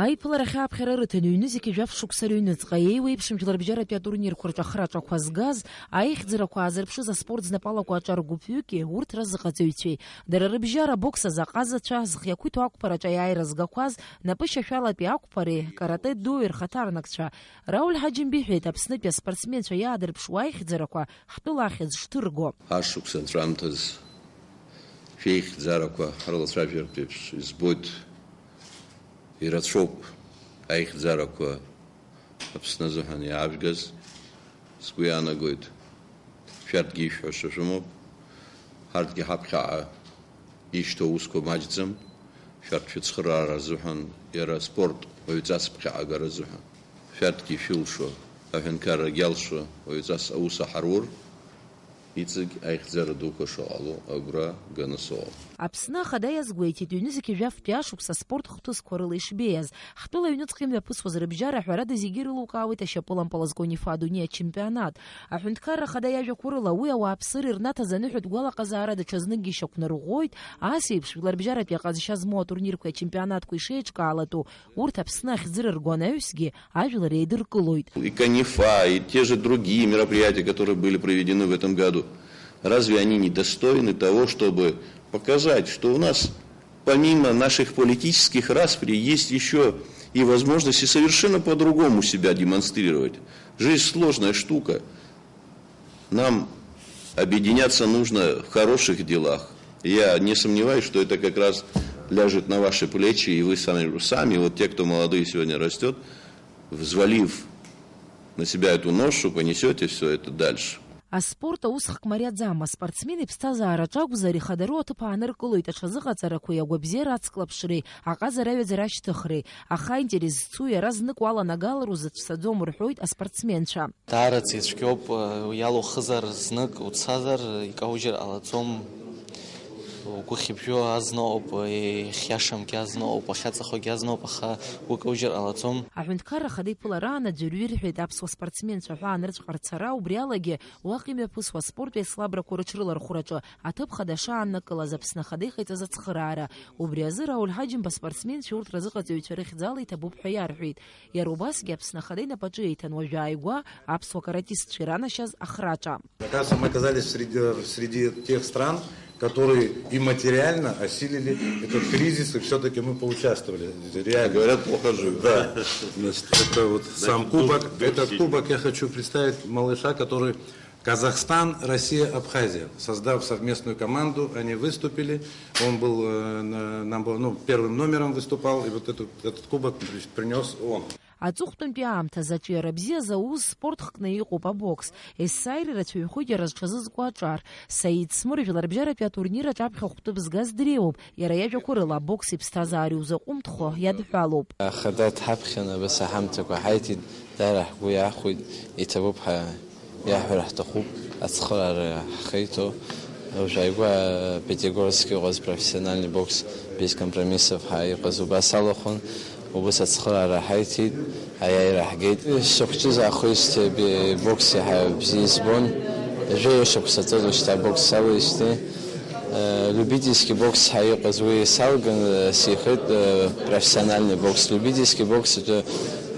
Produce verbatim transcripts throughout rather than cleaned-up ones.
Аиԥыларахь ааԥхьара рыҭан ҩнызқьи жәаф шықәса рыҩныҵҟа еиуеиԥшым жәларбжьаратәи атурнирқәа рҿы ахраҿақәа згаз, аихьӡарақәа аазырԥшыз аспорт знапалақәа аҿаргәыԥҩыки урҭ разыҟаҵаҩцәеи, дара рыбжьара абокс азы аҟазацәа, зхы иақәиҭу ақәԥараҿы аиааира згақәаз, напышьашәалатәи ақәԥареи каратэ-дои рхаҭарнакцәа. Рауль Ҳаџьымба иҳәеит, Аԥснытәи аспортсменцәа иаадырԥшуа аихьӡарақәа ҳтәыла ахьӡ шҭырго. Ашықәс анҵәамҭаз шәеихьӡарақәа ҳрылацәажәартә еиԥш, избоит, ирацәоуп аихьӡарақәа Аԥсны азыҳәан иаажәгаз. Сгәы иаанагоит, шәарҭгьы ишәҳәаша шәымоуп. Ҳарҭгьы ҳаԥхьаҟа ишьҭоу усқәа маҷӡам. Шәарҭ шәыцхыраара азыҳәан, иара аспорт уаҩҵас ԥхьаҟа агара азыҳәан. Шәарҭгьы ишәылшо, аҳәынҭқаррагьы иалшо, уаҩҵас аус аҳарур, иҵегь аихьӡара дуқәа шыҟало агәра ганы сыҟоуп. Аԥсны Ахада иазгәеиҭеит, ҩнызқьи жәафтәи ашықәс аспорт хҭысқәа рыла ишбеиаз. Ҳтәыла аҩныҵҟа имҩаԥысуаз рыбжьара, ҳәарада, зегьы ирылукаауеит ашьапылампыл азконифа адунеи ачемпионат. Аҳәынҭқарра Ахада иажәақәа рыла, уи ауааԥсыра ирнаҭаз аныҳәатә гәалаҟазаара даҽазныкгьы ишьақәнарӷәӷәоит, ас еиԥш жәларбжьаратәи аҟазшьа змоу атурнирқәеи ачемпионатқәеи шеиҿкаалатәу, урҭ Аԥсны ахьӡырырго анаҩсгьы ажәлар еидыркылоит. И конифа, и те же другие мероприятия, которые были проведены в этом году, разве они не достойны того, чтобы показать, что у нас, помимо наших политических распри, есть еще и возможности совершенно по-другому себя демонстрировать? Жизнь сложная штука. Нам объединяться нужно в хороших делах. Я не сомневаюсь, что это как раз ляжет на ваши плечи, и вы сами, сами, вот те, кто молодые сегодня растет, взвалив на себя эту ношу, понесете всё это дальше. Аспорт аус хк мариаӡам, аспортсмен иԥсҭазаараҿ акәзар, ихадароу аҭыԥ ааныркылоит аҽазыҟаҵарақәеи агәабзиара ацклаԥшреи, аҟазара аҩаӡара ашьҭыхреи, аха аинтерес зцу иара знык уаланагалар узыцәцаӡом, рҳәоит аспортсменцәа. Даараӡа ицәгьоуп, иалухызар знык уцазар, икаужьыр ҟалаӡом, угәы хьыбжьо азна ыҟоуп, ихиашамгьы азна ыҟоуп, уахьаҵахогьы азна ыҟоуп, аха угәы каужьыр ҟалаӡом. Аҳәынҭқарра Ахада иԥылараан аӡәырҩы ирҳәеит аԥсуа спортсменцәа ҳәа анырцәҟарцара, убри алагьы уаҟа имҩаԥысуа аспорт еицлабрақәа рыҽрылархәраҿы аҭыԥ хада шааннакылаз Аԥсны Ахада иҟаиҵаз ацхыраара. Убри азы Рауль Ҳаџьымба аспортсменцәа урҭ разыҟаҵаҩцәа рыхьӡала иҭабуп ҳәа иарҳәеит. Иара убасгьы Аԥсны Ахада инапаҿы еиҭан уажәы ааигәа аԥсуа каратистцәа иранашьаз ахраҿа. Оказывается, мы оказались среди, среди тех стран, которые и материально осилили этот кризис, и всё-таки мы поучаствовали. Реально. Говорят, плохо живут. Да. Значит, это вот сам кубок. Этот кубок я хочу представить малыша, который Казахстан, Россия, Абхазия. Создав совместную команду, они выступили. Он был, э, на, нам был, ну, первым номером выступал, и вот этот, этот кубок при-, принёс он. Аҵыхәтәантәи аамҭазы аҿиара бзиа зауз спорт хкны иҟоуп абокс. Есааира ирацәаҩхоит иара зҽазызкуа аҿар. Саид Смыр жәларбжьаратәи атурнир аҿы аԥхьахә ҭыԥ згаз дреиуоуп. Иара иажәақәа рыла, абокс иԥсҭазаара иузаҟәымҭхо иадҳәалоуп. Ахада дҳаԥхьан абас аҳамҭақәа ҳаиҭеит, дара ҳгәы иахәеит, иҭабуп ҳәа иаҳҳәар ҳҭахуп, ацхыраара ҳхеиҭо. Уажә ааигәа Пятигорск иҟаз профессиональный бокс без компромиссов ҳәа иҟаз убас алахәын, убас ацхыраара ҳаиҭеит, аиааира ҳгеит. Сыхәҷыз аахысҭеи бокс иаҳа бзиа избон. Жәаҩа шықәса ҵоит шьҭа абокс салоижьҭеи. Э, любительский бокс ҳәа иҟаз уи салган, э, сихеит, э, профессиональный бокс. Любительский бокс это,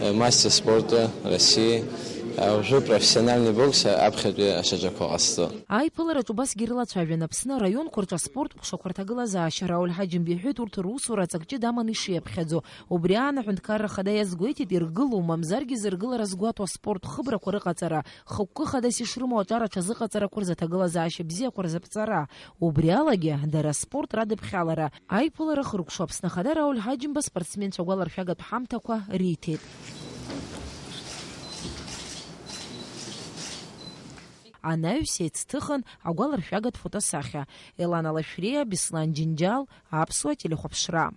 э, мастер спорта России. А уже профессиональный бокс аԥхьатәи ашьаҿақәа ҟасҵо. Аиԥылараҿ убасгьы ирылацәажәан Аԥсны араионқәа рҿы аспорт ҟәшақәа рҭагылазаашьа. Рауль Ҳаџьымба иҳәеит урҭ русура аҵак ҷыда аманы ишиаԥхьаӡо. Убри аан Аҳәынҭқарра Ахада иазгәеиҭеит иргылоу, мамзаргьы зыргылара згәаҭо аспорт хыбрақәа рыҟаҵара, хықәкы хадас ишрымоу аҿар аҽазыҟаҵарақәа рзы аҭагылазаашьа бзиақәа рзаԥҵара. Убри алагьы дара аспорт радыԥхьалара. Аиԥылара хыркәшо Аԥсны Ахада Рауль Ҳаџьымба спортсменцәа агәаларшәагатә ҳамҭақәа риҭеит. Анаҩс еицҭыхын агәаларшәагатә фотосахьа. Елана Лашәриа, Беслан Џьынџьал, Аԥсуа телехәаԥшра.